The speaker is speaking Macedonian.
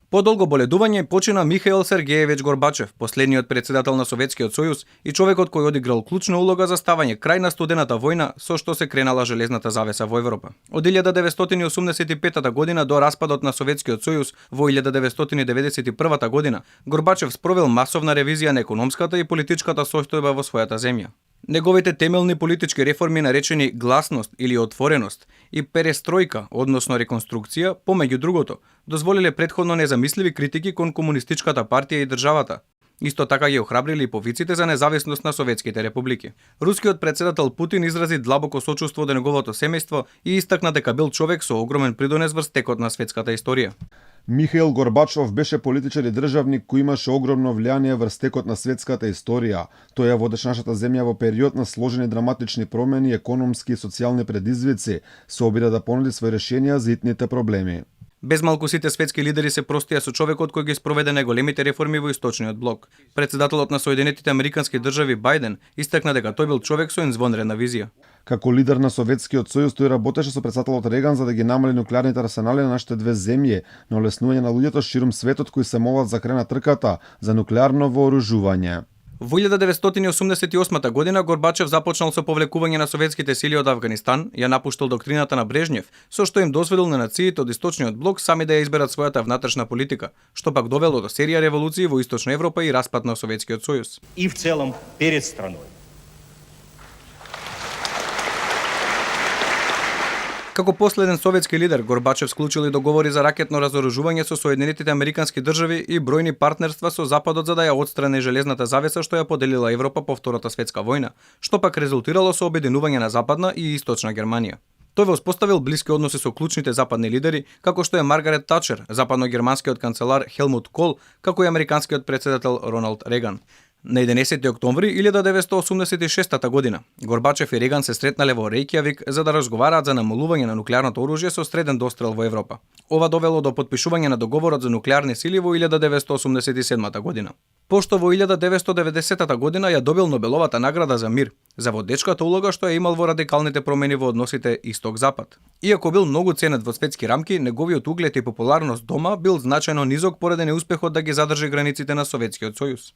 По долго боледување почина Михаил Сергеевич Горбачев, последниот председател на Советскиот сојуз и човекот кој одиграл клучна улога за ставање крај на студената војна со што се кренала железната завеса во Европа. Од 1985 година до распадот на Советскиот сојуз во 1991 година, Горбачев спровел масовна ревизија на економската и политичката состојба во својата земја. Неговите темелни политички реформи наречени гласност или отвореност и перестројка, односно реконструкција, помеѓу другото, дозволиле претходно незамисливи критики кон комунистичката партија и државата. Исто така ги охрабрили и повиците за независност на советските републики. Рускиот председател Путин изрази длабоко сочувство до неговото семејство и истакна дека бил човек со огромен придонес врз текот на светската историја. Михаил Горбачов беше политичар и државник кој имаше огромно влијание врз текот на светската историја. Тој ја водеше нашата земја во период на сложени драматични промени, економски и социјални предизвици, се обида да понуди свои решенија за итните проблеми. Без малку сите светски лидери се простија со човекот кој ги спроведе најголемите реформи во источниот блок. Председателот на Соединетите американски држави Бајден истакна дека тој бил човек со извонредна визија. Како лидер на Советскиот сојуз тој работеше со председателот Реган за да ги намали нуклеарните арсенали на нашите две земји, на олеснување на луѓето ширум светот кои се молат за крај на трката за нуклеарно вооружување. Во 1988 година Горбачев започнал со повлекување на советските сили од Авганистан, ја напуштил доктрината на Брежнев, со што им дозволил на нациите од источниот блок сами да ја изберат својата внатрешна политика, што пак довело до серија револуции во Источна Европа и распад на Советскиот сојуз. И в целом перед страной. Како последен советски лидер, Горбачев склучил и договори за ракетно разоружување со Соединетите американски држави и бројни партнерства со Западот за да ја отстрани железната завеса што ја поделила Европа по Втората светска војна, што пак резултирало со обединување на Западна и Источна Германија. Тој во успоставил блиски односи со клучните западни лидери, како што е Маргарет Тачер, западногерманскиот канцелар Хелмут Кол, како и американскиот председател Роналд Реган. На 11 октомври 1986 година Горбачев и Реган се сретнале во Рејкјавик за да разговараат за намалување на нуклеарното оружје со среден дострел во Европа. Ова довело до потпишување на договорот за нуклеарни сили во 1987 година. Пошто во 1990 година ја добил Нобеловата награда за мир за водечката улога што ја имал во радикалните промени во односите Исток-Запад. Иако бил многу ценет во светски рамки, неговиот углед и популарност дома бил значајно низок поради неуспехот да ги задржи границите на Советскиот сојуз.